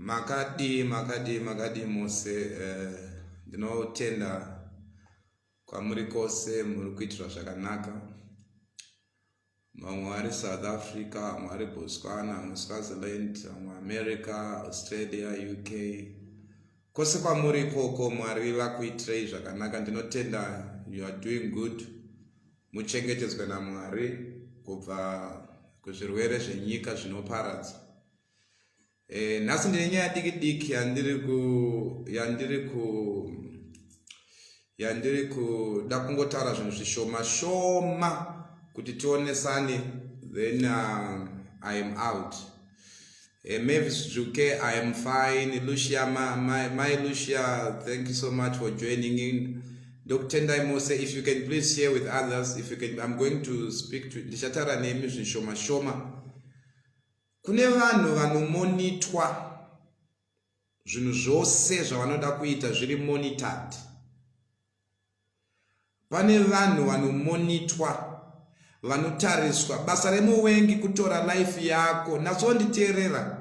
Makadii, makadii, makadii mose. Ndinotenda kwamuri kose muri kuitirwa zvakanaka. Vamwe vari South Africa, vamwe vari Botswana, vamwe Swaziland, vamwe America, Australia, UK. Kose kwamuri ikoko, Mwari vakuitirei zvakanaka. Ndinotenda, you are doing good. Muchengetedzwe naMwari kubva kuzvirwere zvenyika zvinoparadza. Nhasi ndine nyaya diki diki yandiri kuda kungotaura zvinhu zvishoma shoma kuti tionesane, then I am out. Mavis Juke, I am fine. Lucia, my Lucia, thank you so much for joining in. Ndokutendai mose. If you can please share with others, if you can, I'm going to speak to, ndichataura nemi zvishoma shoma. Kune vanhu vanomonitwa, zvinhu zvose zvavanoda kuita zviri monitored. Pane vanhu vanomonitwa, vanotariswa. Basa remuvengi kutora life yako. Natsonditeerera,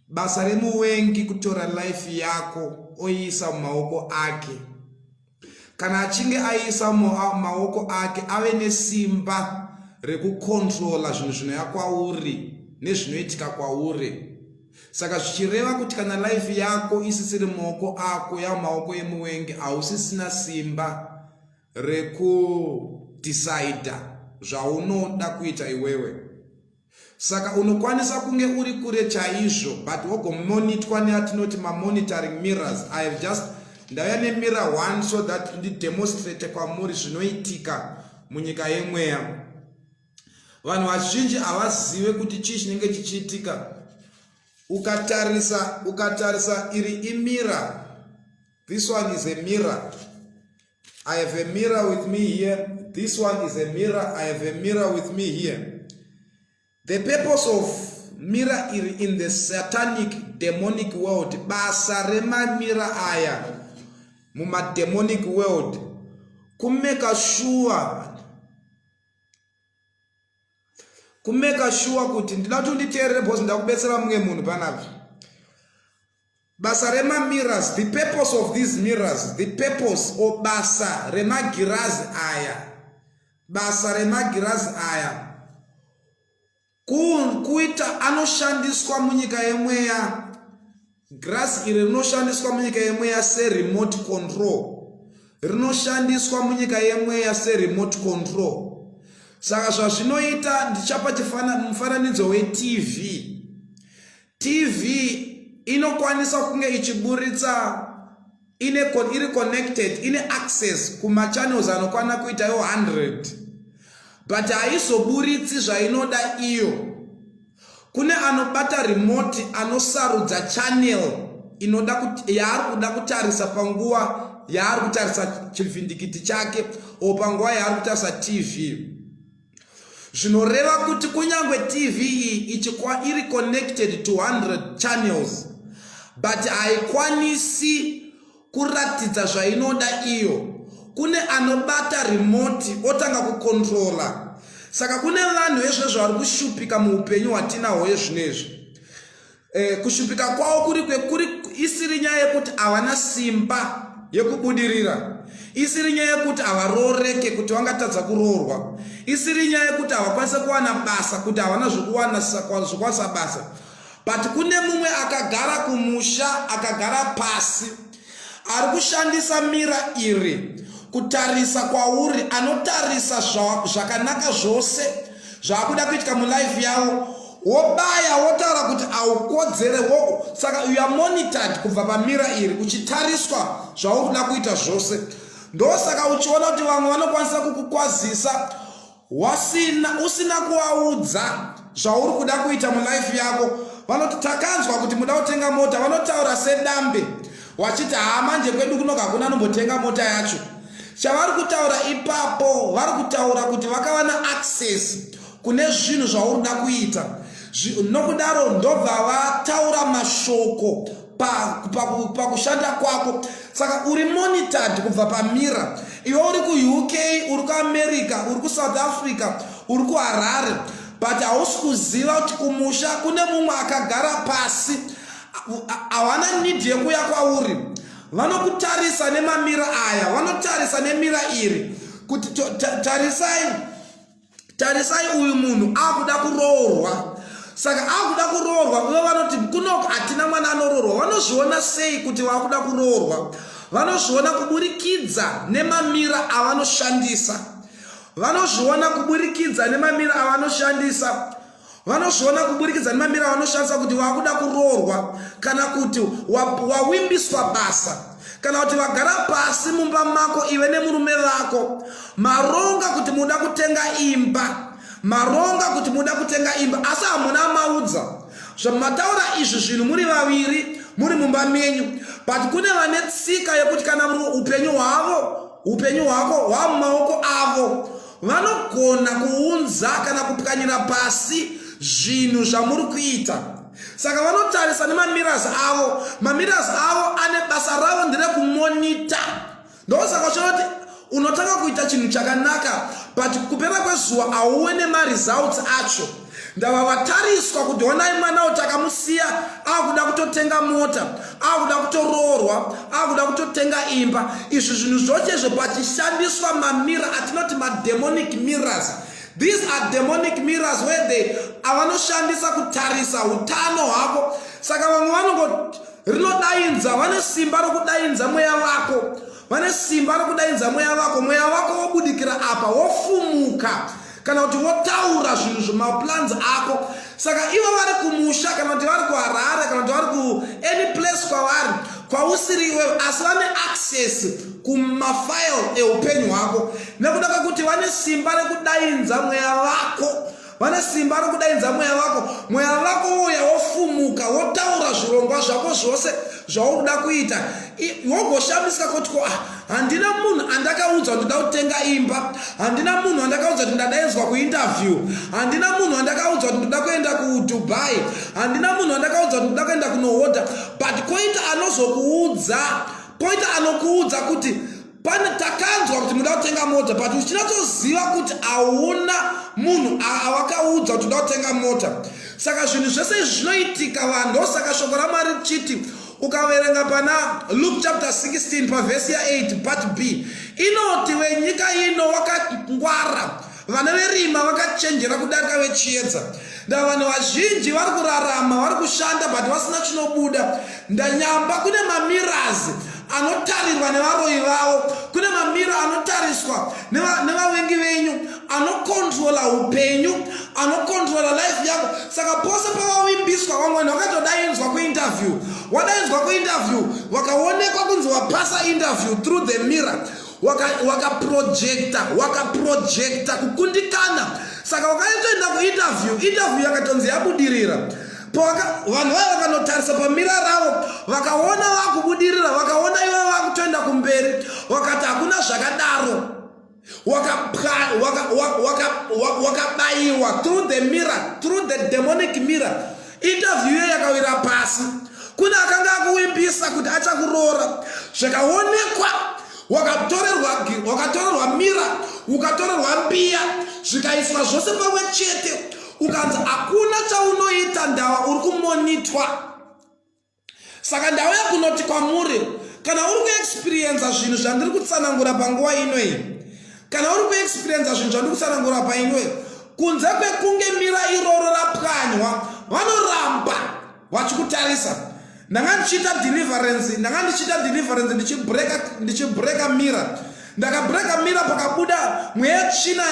basa remuvengi kutora life yako oiisa mumaoko ake. Kana achinge aiisa mumaoko ake, ave nesimba rekukontrola zvinhu zvinoya kwauri nezvinoitika kwauri. Saka zvichireva kuti kana life yako isisiri mumaoko ako, yamumaoko emuvengi, hausisina simba rekudhisaidha zvaunoda kuita iwewe. Saka unokwanisa kunge uri kure chaizvo, but wogomonitwa neatinoti mamonitoring mirrors. I have just ndauya nemirror one so that ndidemonstrate kwamuri zvinoitika munyika yemweya. Vanhu vazhinji havazive kuti chii chinenge chichiitika. Ukatarisa, iri imirror. This one is a mirror. I have a mirror with me here. This one is a mirror. I have a mirror with me here. The purpose of mirror iri in the satanic demonic world, basa remamirror aya mumademonic world, kumeka sure kuti, ndida kuti unditeerere because ndida kubetsera mumwe munhu panapa. Basa remamirrors, the purpose of these mirrors, the purpose or basa remagirazi aya, basa remagirazi aya kuita, anoshandiswa munyika yemweya. Girazi iri rinoshandiswa munyika yemweya seremote control. Rinoshandiswa munyika yemweya seremote control. Saka zvazvinoita, ndichapa mufananidzo weTV. TV inokwanisa kunge ichiburitsa iri connected, ine access kumachannels anokwana kuita iwo 100, but haizoburitsi zvainoda iyo. Kune anobata remote, anosarudza channel inoda yaari kuda kutarisa panguva yaari kutarisa chivhindikiti chake o panguva yaari kutarisa TV. Zvinoreva kuti kunyange TV iyi iri connected to 100 channels, but haikwanisi kuratidza zvainoda iyo. Kune anobata remote otanga kukontrola. Saka kune vanhu vezvezvo vari kushupika muupenyu hwatinahwo yezvinezvi. Kushupika kwavo kuri kwekuri isiri nyaya yekuti havana simba yekubudirira, isiri nyaya yekuti havarooreke, kuti vangatadza kuroorwa, isiri nyaya yekuti havakwanise kuwana basa, kuti havana zvokwanisa basa, but kune mumwe akagara kumusha, akagara pasi, ari kushandisa mirror iri kutarisa kwauri. Anotarisa zvakanaka zvose zvaakuda kuitika mulife yavo, wobaya, wotaura kuti haukodzere. Saka you are monitored kubva pamirror iri, uchitariswa zvauri kuda kuita zvose. Ndosaka uchiona kuti vamwe vanokwanisa kukukwazisa wasina usina kuvaudza zvauri kuda kuita mulife yako. Vanoti, "Takanzwa kuti muda kutenga mota." Vanotaura sedambe wachiti, "Haa, manje kwedu kunoka hakuna anombotenga mota yacho." Chavari kutaura ipapo, vari kutaura kuti vakava naaccess kune zvinhu zvauri kuda kuita. Nokudaro ndobva vataura mashoko pakushanda kwako. Saka uri monitored kubva pamirror. Iwe uri kuUK, uri kuAmerica, uri kuSouth Africa, uri kuHarare, but hausi kuziva kuti kumusha kune mumwe akagara pasi. Hawana need yekuuya kwauri. Vanokutarisa nemamirror aya, vanotarisa nemirror iri kuti tarisai, tarisai, uyu munhu akuda kuroorwa. Saka akuda kuroorwa, ivo vanoti kunoko hatina mwana anoroorwa. Vanozviona sei kuti vakuda kuroorwa? Vanozviona kuburikidza nemamirror avanoshandisa. Vanozviona kuburikidza nemamirror avanoshandisa. Vanozviona kuburikidza nemamirror avanoshandisa kuti vakuda kuroorwa, kana kuti wawimbiswa basa, kana kuti vagara pasi mumba mako iwe nemurume vako, maronga kuti muda kutenga imba, maronga kuti muda kutenga imba, asi hamuna maudza. Zvamataura izvi zvinhu muri vaviri muri mumba menyu, but kune vane tsika yekuti kana upenyu hwavo, upenyu hwako hwa mumaoko avo, vanogona kuunza kana kupwanyira pasi zvinhu zvamuri kuita. Saka vanotarisa nemamirrors avo. Mamirrors avo ane basa ravo, nderekumonita. Ndosaka uchiona kuti unotanga kuita chinhu chakanaka, but kupera kwezuva hauwe nemaresults acho. Ndava vatariswa kuti honai, mwana uyu takamusiya akuda kutotenga mota, akuda kutoroorwa, akuda kutotenga imba. Izvi zvinhu zvose izvo pachishandiswa mamirror atinoti mademonic mirrors. These are demonic mirrors where they avanoshandisa kutarisa utano hwako. Saka vamwe vanongo rinodainza, vane simba rokudainza mweya vako, vane simba rokudainza mweya vako. Mweya wako wobudikira apa, wofumuka kana kuti wotaura zvinhu zvemaplans ako. Saka ivo vari kumusha, kana kuti vari kuHarare, kana kuti vari kuany place kwavari kwausiri iwewe, asi vane access kumafile eupenyu hwako nekuda kwekuti vane simba rekudainza mweya vako. Vane simba rokudainza mweya vako. Mweya vako wouya, wofumuka, wotaura zvirongwa zvako zvose zvauri kuda kuita. Wogoshamisika kuti ko, ah, handina munhu andakaudza kuti ndoda kutenga imba, handina munhu andakaudza kuti ndadaidzwa kuinterview, handina munhu andakaudza kuti ndoda kuenda kuDubai, handina munhu andakaudza kuti ndoda kuenda kunohodha. But koita anozokuudza, koita anokuudza kuti pane takanzwa kuti muda kutenga mota, but uchinatsoziva kuti hauna munhu awakaudza kuti uda kutenga mota. Saka zvinhu zvese izvi zvinoitika vanhu. Ndosaka shoko raMwari richiti, ukaverenga pana Luke chapter 16 pavhesi ya8 part B, inoti venyika ino vakangwara, vana verima vakachenjera kudarika vechiedza. Nda vanhu vazhinji vari kurarama, vari kushanda, but vasina chinobuda. Ndanyamba kune mamirrors anotarirwa nevaroyi vavo, kune mamirror anotariswa nevavengi venyu, anokontrola upenyu, anokontrola life yako. Saka pose pavawimbiswa, vamwe vanhu vakatodainzwa kuinterview, wadainzwa kuinterview, wakaonekwa kunzi wapasa interview through the mirror, wakaprojecta, wakaprojecta kukundikana. Saka wakaitoenda kuinterview, interview yakatonzi yabudirira. Vanhu vaya vakanotarisa pamirror ravo, vakaona vakubudirira, vakaona ivo vakutoenda kumberi, vakati hakuna zvakadaro. Wakabayiwa through the mirror, through the demonic mirror. Interview iyo yakawira pasi. Kune akanga akuwimbisa kuti achakuroora, zvikaonekwa wakatorerwa mirror, ukatorerwa mbiya, zvikaiswa zvose pamwe chete, ukanzi hakuna chaunoita, ndava uri kumonitwa. Saka ndauya kunoti kwamuri, kana uri kuexperienza zvinhu zvandiri kutsanangura panguva ino iyi, kana uri kuexperienza zvinhu zvandiri kutsanangura paino iyi, kunze kwekunge mirror iroro rapwanywa, vanoramba vachikutarisa. Ndanga ndichiita deliverance, ndanga ndichiita deliverance, ndichibreka mirror. Ndakabreka mirror, pakabuda mweya tsvina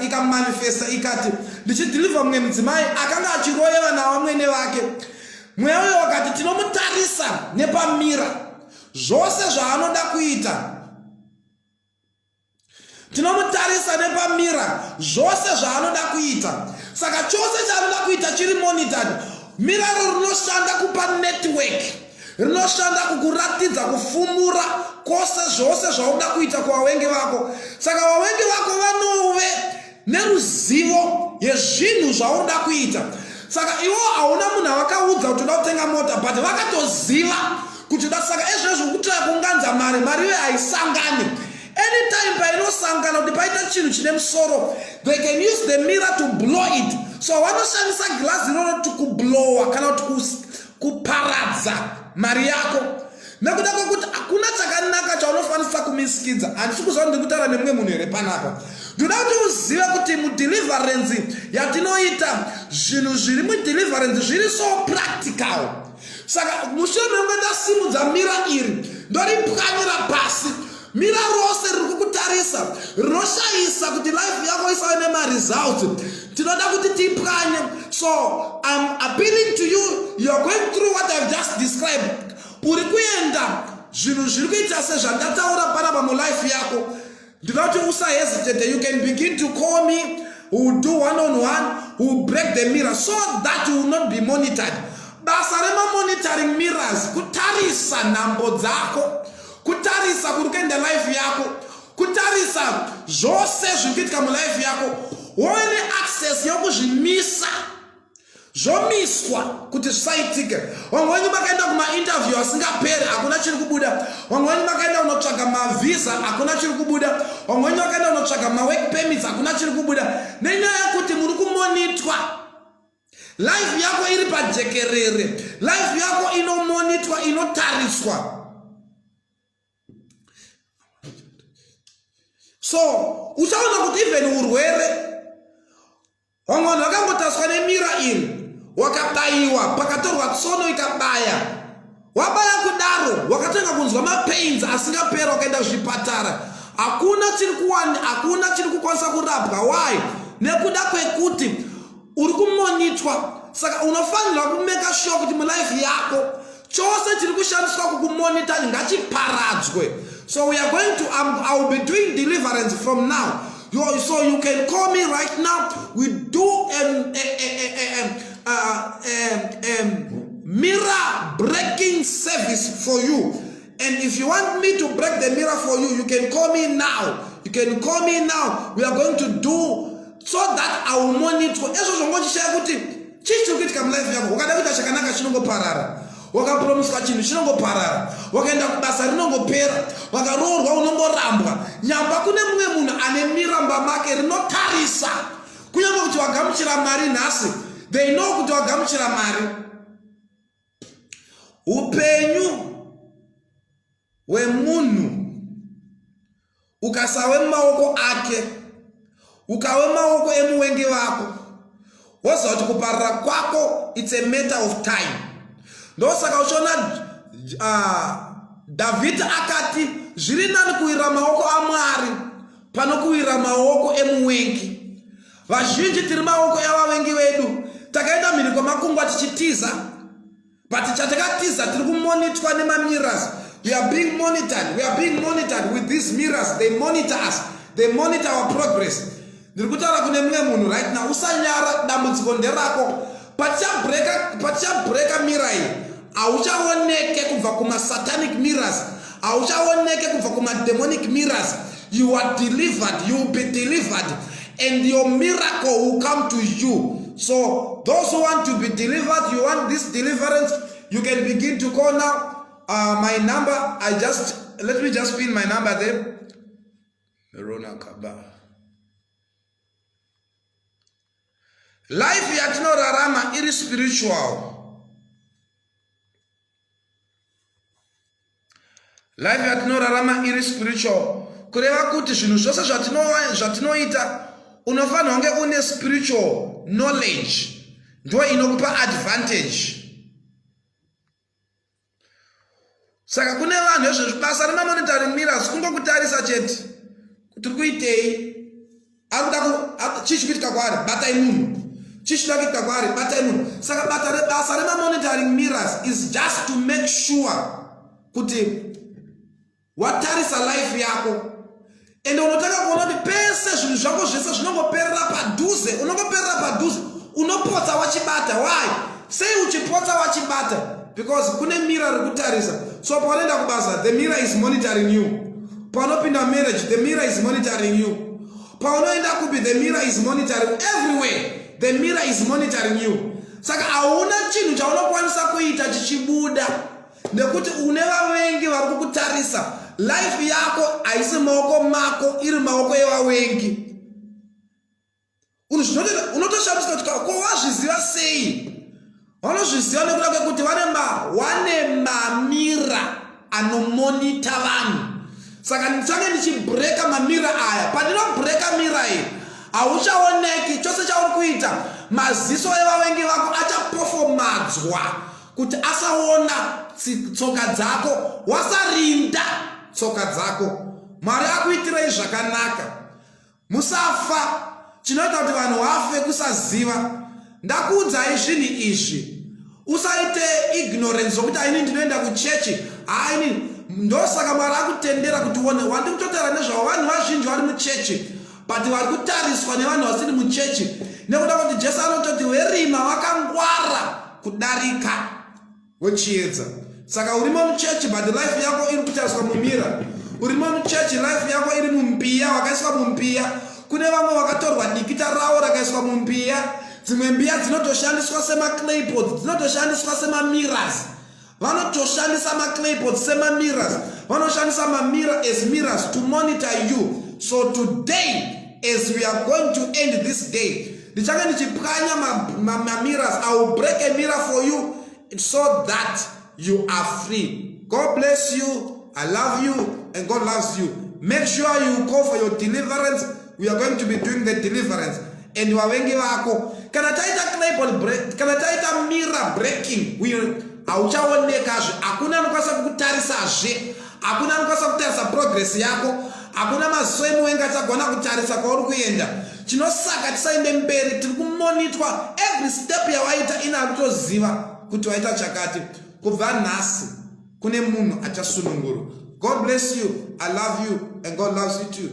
ikamanifesta, ikati ndichidhilivha mumwe mudzimai akanga achiroyeva navamwene vake, mweya uyo wakati tinomutarisa nepamirror zvose zvaanoda kuita, tinomutarisa nepamirror zvose zvaanoda kuita. Saka chose chaanoda kuita chiri monitored. Mirror rinoshanda kupa network, rinoshanda kukuratidza, kufumura kwose zvose zvauda kuita kuvavengi vako. Saka vavengi vako vanove neruzivo yezvinhu zvaunoda kuita. Saka iwo hauna munhu avakaudza kuti uda kutenga mota, but vakatoziva kuti uda. Saka ezvezvo kutira kuunganza mari, mari iyoyo haisangani. Anytime painosangana kuti paita chinhu chine musoro, they can use the mirror to blow it. So vanoshandisa girazi iroro kuti kublowa kana kuti kuparadza mari yako nekuda kwekuti hakuna chakanaka chaunofanisa kumisikidza. Handisi kuziva ndiri kutaura nemumwe munhu here panapa. Ndinoda kuti uzive kuti mudeliverance yatinoita, zvinhu zviri mudeliverance zviri so practical. Saka mushure mekunge ndasimudza mira iri, ndoripwanyira pasi, mira rose riri kukutarisa rinoshayisa kuti life yako isave nemaresults. Tinoda kuti tipwanye. So I'm appealing to you, you are going through what I've just described. Uri kuenda zvinhu zviri kuita sezvandataura panapa mulife yako. Ndinoda kuti usahesitate. You can begin to call me. We will do one on one. We will break the mirror so that you will not be monitored. Basa remamonitoring mirrors kutarisa nhambo dzako, kutarisa kuri kuenda life yako, kutarisa zvose zviri kuitika mulife yako, wove neaccess yokuzvimisa, zvomiswa kuti zvisaitike. Vamwe venyu makaenda kumainterview asingaperi, hakuna chiri kubuda. Vamwe venyu makaenda kunotsvaga mavhisa, hakuna chiri kubuda. Vamwe venyu vakaenda kunotsvaga mawork permits, hakuna chiri kubuda, nenyaya yekuti muri kumonitwa. Life yako iri pajekerere, life yako inomonitwa, inotariswa. So uchaona kuti even urwere, vamwe vanhu vakangotaswa nemira iri, wakabayiwa, pakatorwa tsono ikabaya, wabaya kudaro wakatanga kunzwa mapains asingapera, wakaenda zvipatara, hakuna chiri kuwani, hakuna chiri kukwanisa kurapwa. Why? Nekuda kwekuti uri kumonitwa. Saka unofanirwa kumeka sure kuti mulife yako chose chiri kushandiswa kukumonita ngachiparadzwe. So we are going to I will be doing deliverance from now. So you can call me right now. We do a mirror breaking service for you. And if you want me to break the mirror for you, you can call me now. You can call me now. We are going to do so that I will monitor. Ezvo zvongochishaya kuti chii chiri kuitika mulife yako. Wakada kuita chakanaka, chinongoparara. Wakapromiswa chinhu, chinongoparara. Wakaenda kubasa, rinongopera. Wakaroorwa, unongorambwa. Nyamba kune mumwe munhu ane mirror mumba make rinotarisa. Kunyange kuti wagamuchira mari nhasi, they know kuti wagamuchira mari. Upenyu hwemunhu ukasave mumaoko ake, ukave maoko emuwengi vako, woziva kuti kuparara kwako, it's a matter of time. Ndosaka uchiona Dhavhidhi akati zviri nani kuwirira maoko aMwari pano kuwirira maoko emuwengi. Vazhinji tiri maoko evavengi vedu. Takaenda mhiri kwemakungwa tichitiza, but chatakatiza, tiri kumonitwa nemamirrors. We are being monitored. We are being monitored with these mirrors. They monitor us, they monitor our progress. Ndiri kutaura kune mumwe munhu right now. Usanyara, dambudziko nderako. Patichabreaka mirror iyi, hauchaoneke kubva kumasatanic mirrors, hauchaoneke kubva kumademonic mirrors. You are delivered. You will be delivered and your miracle will come to you. So those who want to be delivered, you want this deliverance, you can begin to call now. My number, I just let me just pin my number there. Rona Kaba. Life yatinorarama iri spiritual. Life yatinorarama iri spiritual, kureva kuti zvinhu zvose zvatinoita unofanira kunge une spiritual knowledge, ndo inokupa advantage. Saka kune vanhu ezvezvi, basa remamonitoring mirrors kungokutarisa chete kuti uri kuitei, arikuda chii chikuitika kwaari, batai munhu, chii chinoda kuitika kwaari, batai munhu. Saka basa remamonitoring mirrors is just to make sure kuti watarisa life yako. Ende unotanga kuona kuti pese zvinhu zvako zvese zvinongoperera padhuze, unongoperera padhuze, unopotsa wachibata. Why? Sei uchipotsa wachibata? Because kune mirror riri kutarisa. So paunoenda kubasa, the mirror is monitoring you. Paunopinda marriage, the mirror is monitoring you. Paunoenda kupi, the mirror is monitoring. Everywhere the mirror is monitoring you. Saka hauna chinhu chaunokwanisa kuita chichibuda nekuti une vavengi vari kukutarisa. Life yako haisi maoko mako, iri maoko evavengi. Unotoshamiswa kuti ko wazviziva sei? Vanozviziva nekuda kwekuti vane wane mamirror anomonita vanhu. Saka ndichange ndichibreaka mamirror aya. Pandinobreaka mirror iyi, hauchaoneki. Chose chauri kuita, maziso evavengi vako achapofomadzwa kuti asaona tsoka dzako. Wasarinda tsoka dzako. Mwari akuitirei zvakanaka. Musafa. Chinoita kuti vanhu vafe kusaziva. Ndakuudzai zvinhu izvi. Usaite ignorance zvokuti aini ndinoenda kuchechi, haini. Ndosaka Mwari akutendera kuti uone. Wandiri kutotaura nezvavo, vanhu vazhinji vari muchechi, but vari kutariswa nevanhu vasiri muchechi, nekuda kuti Jesu anototi verima vakangwara kudarika wechiedza. Saka urimo muchechi, but life yako iri kutariswa mumirror. Urimo muchechi, life yako iri mumbiya, wakaiswa mumbiya. Kune vamwe vakatorwa dikita ravo rakaiswa mumbiya. Dzimwe mbiya dzinotoshandiswa semaclay pots, dzinotoshandiswa semamirrors. Vanotoshandisa maclay pots semamirrors. Vanoshandisa mamirror as mirrors to monitor you. So today, as we are going to end this day, ndichange ndichipwanya mamirrors. I will break a mirror for you so that you are free. God bless you. I love you and God loves you. Make sure you call for your deliverance. We are going to be doing the deliverance and vavengi vako, kana taita clay pot break, kana taita mirror breaking, hauchaonekazve. Hakuna anokwanisa kukutarisazve. Hakuna anokwanisa kutarisa progress yako. Hakuna maziso emuvengi achagona kutarisa kwauri kuenda. Chinosaka tisaende mberi, tiri kumonitwa. Every step yawaita, ina akutoziva kuti waita chakati. Kubva nhasi kune munhu achasunungurwa. God bless you. I love you and God loves you too.